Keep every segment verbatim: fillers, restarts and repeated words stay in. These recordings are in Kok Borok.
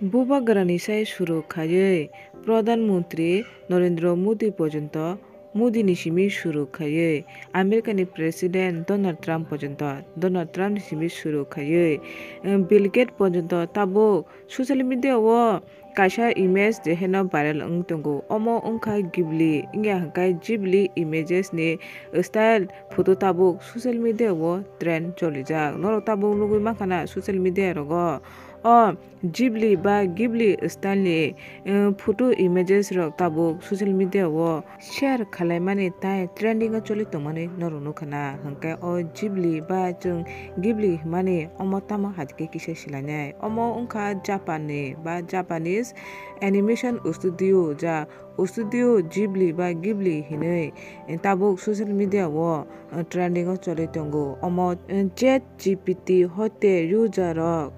Bubagrani sai suru khaiwi Pradhan Mantri Narendra Modi porjonto, Modi ni simi suru khaiwi America ni President Donald Trump porjonto, Donald Trump ni simi suru khaiwi, eh, Bill Gates porjonto tabuk social media o kaisa image je heno viral wng tongo. Omo wngkha Ghibli, wngya hwnkhe Ghibli images ni style photo tabuk social media o trend cholijak. Norok tabuk nugwi mankha na social media rogo. O Ghibli ba Ghibli style ni, eh, photo images rok tabuk social media o share khwlaimani tai trending o choli tongmani norok nukha na. Hwnkhe o Ghibli ba chwng Ghibli hwnmani omo tamo hai khe kisa silainai. Omo wngkha Japan ni ba Japanese animation studio, ja studio Ghibli ba Ghibli hinwi tabuk social media o, eh, trending o choli tongo. Omo, eh, ChatGPT hote user rok,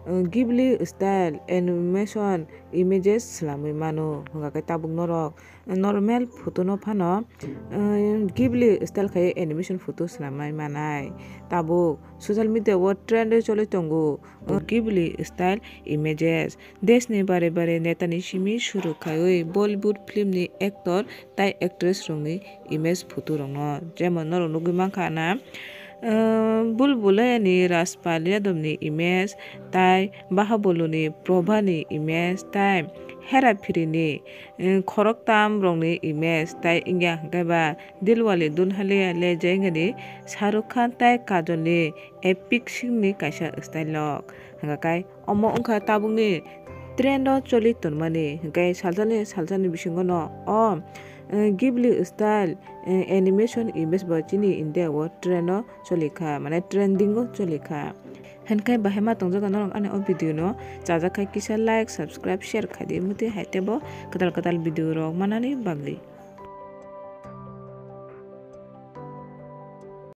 eh, Ghibli style animation images swlamwi mano. Hwnkha khe tabuk norok normal photo no phano, eh, Ghibli style khai animation photo swlamwi manai. Tabuk social media o trend wi choli tongo, eh, Ghibli style images. Desh ni bare bare neta ni simi suru khaiwi Bollywood film ni actor tai actress rokni image photo rokno, jemon norok nugwi mankha na, eh, Bulbul ni Rajpal Yadav ni image, tai Bahubali ni Prabha ni image, tai Hera Pheri ni, eh, khoroktam rokni image, tai wngya hwnkhe ba Dilwale Dulhaniya Le Jayenge ni Shahrukh Khan tai Kajol ni epic scene ni kaisa style rok. Hwnkha khe omo wngkha tabukni trend o choli tonmani, hwnkhe salsani salsani bisingo no o, eh, Ghibli style, eh, animation image bo chini India o trend o choli kha, mane trending o choli kha. Hwnkhe bahai ma tongjago norok ani o video no chajak khai kisa like, subscribe, share khai di, mutwi hai teibo kwtal kwtal video rok manani bagwi.